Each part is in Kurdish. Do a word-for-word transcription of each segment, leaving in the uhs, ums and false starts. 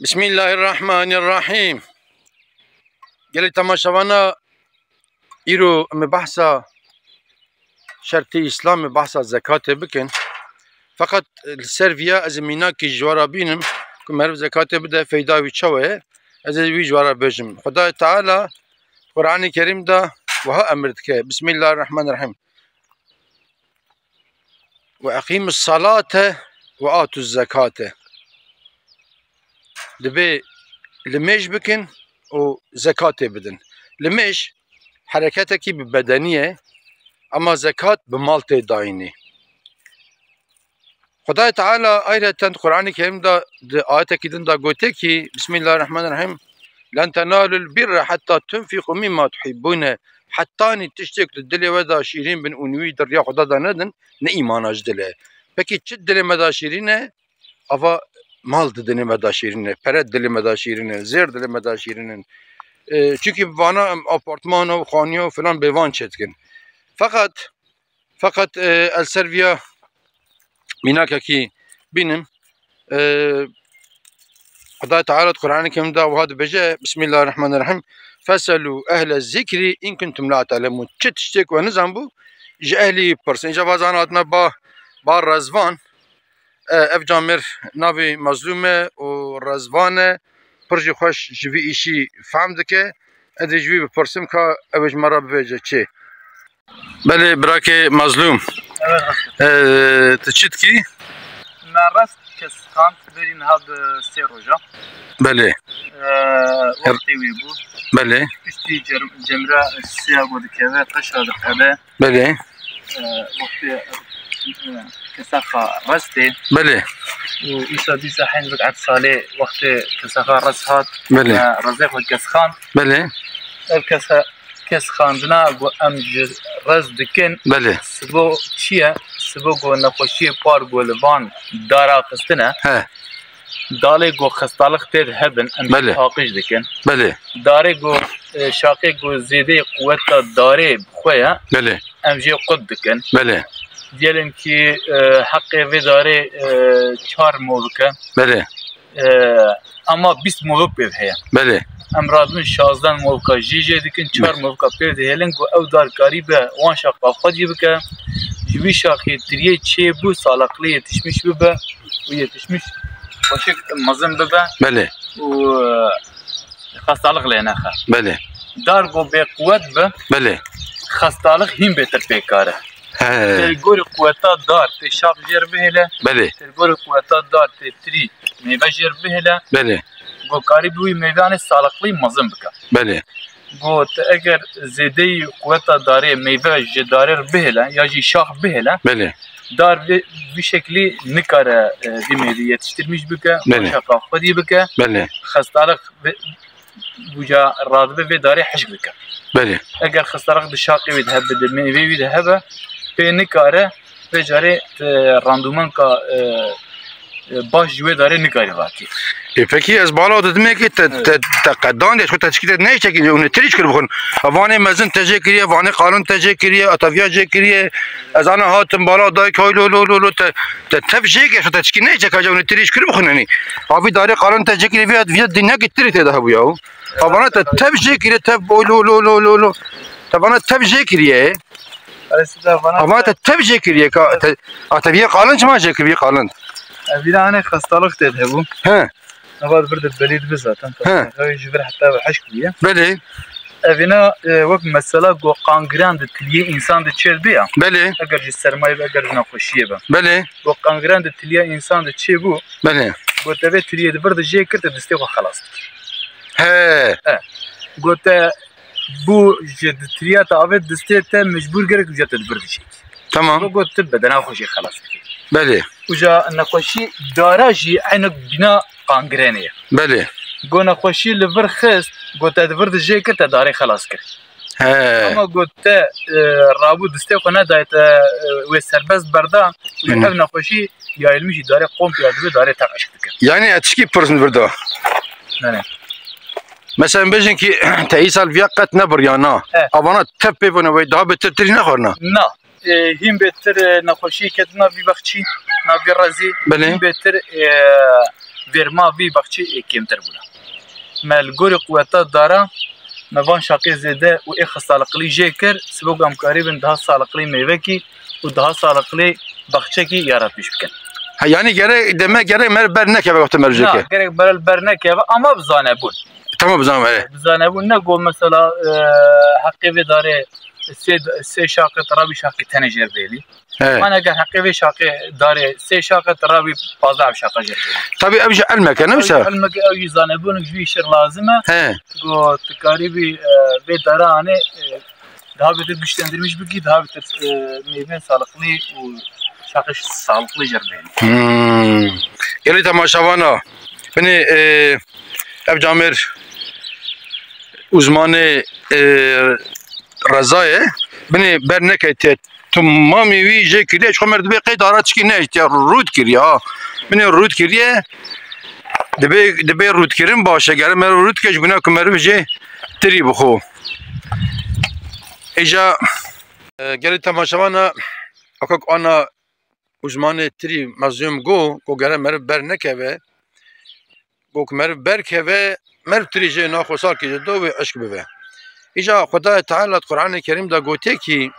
Bismillahirrahmanirrahîm. Gelê temaşevana, îro em ê behsa şertê Îslamê, behsa zekatê bikin. Feqet li ser viya ez ê mînakî ji we re bînim ku meriv zekatê bide, feyda wî çawa ye, ez ê wî ji we re bêjim. Xwedayê Teala Qur'anê Kerîm de wiha emir dike. Bismillahirrahmanirrahîm. "Ve eqimus salate ve atuz zekate." Dibê limêj bikin û zekatê bidin. Limêj hereketekî bi bedenî ye, ama zekat bi mal tê dayînê. Xwedayê Teala ayreten Qur'anê Kerîm de di ayetekî din de gote ki, Bismillahirrahmanirrahîm, "Len tenalul birre hatta tunfiqu mimma tuhibbune." Hetanî tiştek di dilê we de şîrîn bin û wî di riya Xweda de nedin, ne îmana ji dil e. Pekî çi dilê me de şîrîn e? Ava mal di dilê me de şîrîn e, pere dilê me de şîrîn e, zêr dilê me de şîrîn in. E, çunkî vana em apartmana û xaniya û filan bê van çêdikin. Feqet, feqet, e, ez ser viya mînakekî bînim. E, Xwedayê Teala di Qur'anê Kerîm de wiha dibêje, Bismillahirrahmanirrahîm, "Feselu ehle zikri in kuntum la te'lemûn." Çi tiştêk we nizanbû, ji ehlî pirsin. Îja vazan hatine ba, ba Rezvan. E, ev camêr navê Mazlûm e û Rezvan e. Pir jî xweş ji vî îşî fehm dike. Ez ê ji wî bipirsim ka ew ê ji me re bibêje çi. Belê, birakê Mazlûm. Evet, rast. E, tu çi dikî? Me rast kes kand berî niha bi sê roja. Belê. E, wextê wê bû. Belê. Piştî cem-, cemre siya ku dikeve, qeşa diqede. Belê. E, wextê, e, kesaxa restê. Belê. Û îsa dîsa hên bid'et salê wextê kesaxa rest hat. Belê. E, rezê xwe kes xand. Belê. Ev kesa-, kes xandina ku em ji rez dikin. Belê. Sibo çi ye? Sibo ku nexweşiyê par ku li van dara xistine. He. Dalê ku xestalix tê de hebin, em Belê. Paqij dikin. Belê. Darê ku, e, şaqê ku zêdeyê quweta darê bi xwe ye, Belê. Em jê qut dikin. Belê. Diyelim ki, e, heqê vê darê, e, çar movik e. Belê. E, ama bîst movik pê heye. Belê. Em radibin şazdeh movika jê jê dikin, çar Belê. Movika pê dihêlin ku ew dar karî be wan şaqa xwedî bike. Ji wî şaxê tiriyê çêbû, salaqlê yetişmiş bibe û yetişmiş xweşik mezin bibe. Belê. Û, e, xestalix lê nexe. Belê. Dar ku bêquwet be, Belê. Xestalix hîn bêtir pêkare. He. Tê gorî quweta dar, tê şax jêr bihêle. Belê. Tê gorî quweta dar, tê tirî meyve jêr bihêle. Belê. Ku karî bi wî meyveyanê salixlî mezin bike. Belê. Ku te eger zêdeyî quweta darê meyve ji darê re bihêle ya jî şax bihêle, Belê. Dar vê, vî şeklî nikare, e, vî meyvê yetiştirmîş bike, Belê. Şaxa xwedî bike. Belê. Xestalix vê, Uca radibe vê darê hişk dike. Belê. Eger xestalix di şaqê wî de hebe, di meyvê wî de hebe, pê nikare, vê carê, e, randumanka, e, e, baş ji wê darê nikarî rakî. E, pekî ez bala didimê ki te, Evet. te, te qedan de, xwe te çikî te neyçekî, hûn ê tirî çikir bixwin. Vanê mezin te jê kiriye, vanê qalin te jê kiriye, ataviya jê kiriye. Ez ana hatim bala dayik, hay lo, lo, lo, lo, te, te tev jê kiriye, xwe te çikî neyçek, haca hûn ê tirî çikir bixwin, hani. Avî darê qalin te jê kiriye, viya, viya dinya ki tirî tê de hebûya. Avana te tev jê kiriye, tev boy lo, lo, lo, lo, lo. Te vana tev jê kiriye. Erê, size vana Avana te tev jê kiriye, ka, te, a te viya qalin çima jê kiriye, viya qalin? Evîna hene xestalix tê de hebû. He. Nava di vir de belî dibe zaten. He. Ew ji vir heta ve hişk bûye. Belê. Evîna, e, wek mesela ku qangren di tiliyê însan de çêl be ya. Belê. Eger ji sermayê be, eger ji nexweşiyê be. Belê. Ku qangren di tiliya însan de çêbû. Belê. Ku te vê tiliyê di vir de jê kir, te distê xwe xelas dikir. He. He. Ku te bû ji di tiliya te avêt distê te mecbûr gerek uca te di vir de jê kir. Tamam. Wek got tu bedena xwe jê xelas dikî. Belê. Uca nexweşî dara jî enek bîna qangrenê ye. Belê. Got nexweşî li vir xist, got te di vir de jê kir, te darê xelas kir. He. Ama got te, e, rabû distê xwe nedayê te, e, wê serbest berda, uca Hı. ev nexweşî yayilmiş jî darê komple ya dibê darê te eşk dikir. Yani etişkî pirsin vir da. Yani. Mesela bêjin ki te îsal viya qet nebiriya na. He. Avana tev pê vana wê daha beter tirî nexwarina. Na. E, hîn bêtir, e, nexweşî ketina vî bexçî, na vî rezî, Belê. Hîn bêtir, e, vêrma vî baxçî ê kêmtir bûne. Me li gorî quweta dara me van şaqê zêde û ê xwe saliqlî jê kir, sibok em karîbin daha saliqlî mêvekî û daha saliqlî baxçekî yaratmîş bikin. Ha, yani gerek, demek gerek mer ber nekeve wextê mer Na, jêke. Gerek berel ber nekeve ama bi zanebûn. Tamam, bi zanebûn, evet. Bi zanebûn ne go mesela, e, heqê vê darê sê, sê şaqê, tirabî şaqê tenê jêr bêlî. He. An eger heqê vê şaqê darê sê şaqe, tu rabî pazdeh şaqa jê. Tabî ev jî ilmek e, ne wisa? Ilmek e, ew jî zanebûn, jî şir lazim e. He. Go tu karîbî, e, vê dara anê, e, daha beter güçlendirmiş bikî, daha beter, e, meyve sağlıklı û şaqe sağlıklı jê bêlî. Hmm. Gelî temaşevana. Binê, e, ev camêr uzmanê, e, Reza ye. Binê ber neketiye. Temamî wî jê kiriye, ji xwe mer dibê qey dara çikî nehiştiye, rût kiriye, ha. Binê rût kiriye, dibê, dibê rûtkirin baş e, gere meriv rût ke ji bîna ku meriv jê tirî bixwe. Îja, e, gelê temaşevana, akak ana uzmanê tirî mezlûm go, ku gere meriv ber nekeve, Go ku meriv berkeve, meriv tirî jê naxwe salkê jê do wê eşk bibe. Îca Xwedayê Teala di Qur'anê Kerîm de gotiye kî,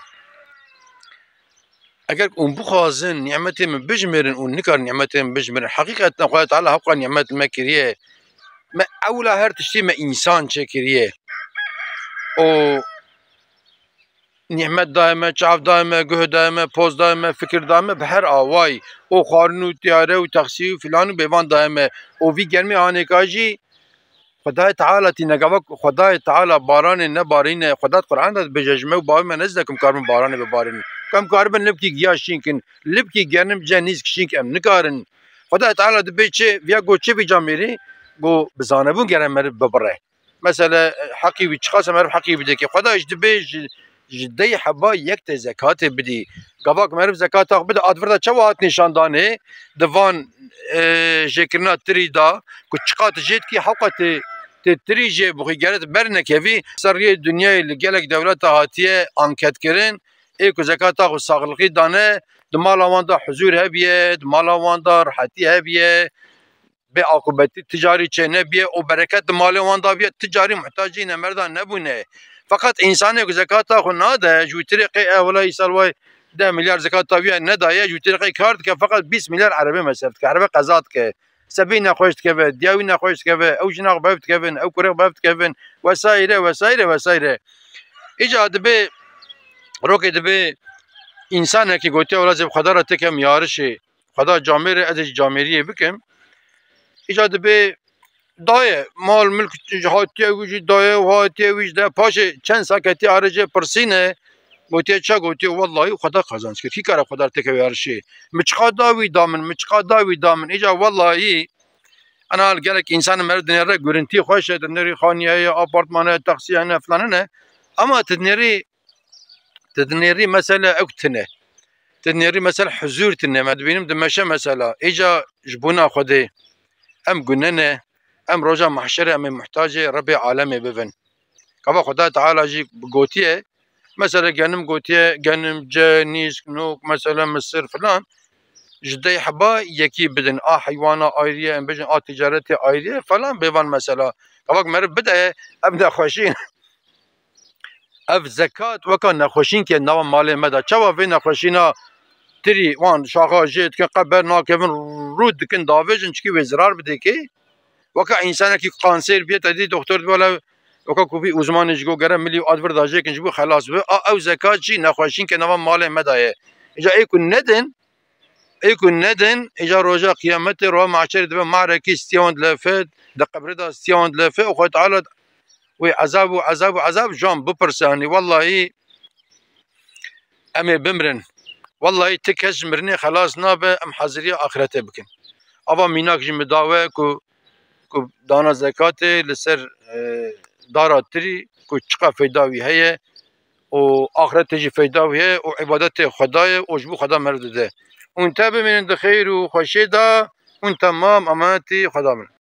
eger hûn bixwazin nîmetê min bijmêrin, hûn nikarin nîmetê min bijmêrin. Heqîqeten Xwedayê Teala hewqa nîmet me kiriye. Me ewla her tiştî me însan çêkiriye. Û Nîmet daye me, çav daye me, guh daye me, poz daye me, fikir daye me, bi her awayî. Û xwarin û tiyare û texsî û filan û bêvan daye me. Û vî germê anêka jî Xwedayê Teala tîne, gava Xwedayê Teala baranê nebarîne. Xweda di Qur'an de dibêje, ji me û bavê me nezî ne ku em karibin baranê bibarînin. Ku em karibin libkî giya şînkin, libkî germ ce nîsk şînk em nikarin. Xwedayê Teala dibê çi, viya go çi vî camêrî, go bi zanebûn gere meriv bibire. Mesele, e, heqî wî, çiqas e meriv heqî bide kê. Xweda ji dibê ji, ji dey heba yek tê zekatê bidî. Gava ku meriv zekata xwe bide, a di vir de çawa hat nîşandanê? Di van, e, jêkirina tirî de ku çiqas tu jê dikî, hewqa tê, tê tirî jê bixwî, gere tu ber nekevî. Seriyê dinyayê li gelek dewleta hatiye anketkirin, ê ku zekata xwe saxlixî dane, di mala wan de huzûr hebiye, di mala wan de rihetî hebiye. Bê aqûbetî, ti carî çênebiye û bereket di malê wan de biye, ti carî muhtacî nemerdan nebûne. Feqet însanê ku zekata xwe nade, ji wî tirê qey e wela îsal way deh milyar zekata wî nedaye, ji wî tirê qey kar dike, feqet bîst milyar erebê mesref dike, erebe qeza dike. Sebî nexweş dikeve, diya wî nexweş dikeve, ew jina xwe bev dikevin, ew kurê xwe bev dikevin, wesaîre, wesaîre, wesaîre. Îca dibê, rokê dibê, însanekî gotiye, wela zê bi Xweda re têkem yarişê. Xweda camêr e, ez ê jî camêriyê bikim. Îca dibê daye, mal milk hatiye wî jî daye û hatiye wî jî de. Paşê çend saketî are jê pirsîne, gotiye, ça? Gotiye, wellahî Xweda qazanc kir. Kî kare Xweda têkeve yarişê? Min çiqa da wî da min, min çiqa da wî da min. Îca wellahî, ana gelek însan meriv dinêre gurintî xweş e, dinêrî xaniye ye, apartmane ye, taksiyane, filanine. Ama tu dinêrî Tu dinêrî mesele ew tine. Tu dinêrî mesele huzûr tine. Me dibînim dimeşe mesela. Îca ji bona Xwedê em gune ne. Em roja mahşerê em ê muhtacê Rebê alemê bibin. Gava Xweda Teala jî gotiye. Mesela genim gotiye, genim, ce, nîsk, nok, mesela misir filan. Ji dey heba yekî bidin. A heywana ayrî ye, em bêjin a ticaretê ayrî ye falan bêvan mesela. Gava meriv bide, em nexweşîn. Ev zekat weka nexweşînkê nava malê me de. Çawa vê nexweşîna tirî wan şaxa jê dikin, qe ber nakevin, rû dikin, davêjin, çikî wê zirar bidê kê? Weka însanekî kanser bûye, te dî doktor dibê, wele weka ku vî uzmanê ji go gere milî û a di vir de jêkin ji bo xelas bibe. A ew zekat jî nexweşînkê nava malê me de ye. Îca ê ku nedin, Ê ku nedin, îca roja qiyametê, roja mahşerê dibe marekî stiya wan dilefe, di qebrê de stiya wan dilefe û Xwedê Teala wê ezab û ezab û ezab ji wan bipirse, hanî wellahî em ê bimrin. Wellahî ti kes ji mirinê xelas nabe, em haziriya axretê bikin. Ava mînak jî min dawe ku ku dana zekatê li ser, e, dara tirî ku çiqa feyda wî heye û axretê jî feyda wî heye û îbadetê Xwedayê ye û ji bo Xweda meriv dide. Hûn te bimînin di xêr û xweşiyê de, hûn temam emanetî Xweda bin.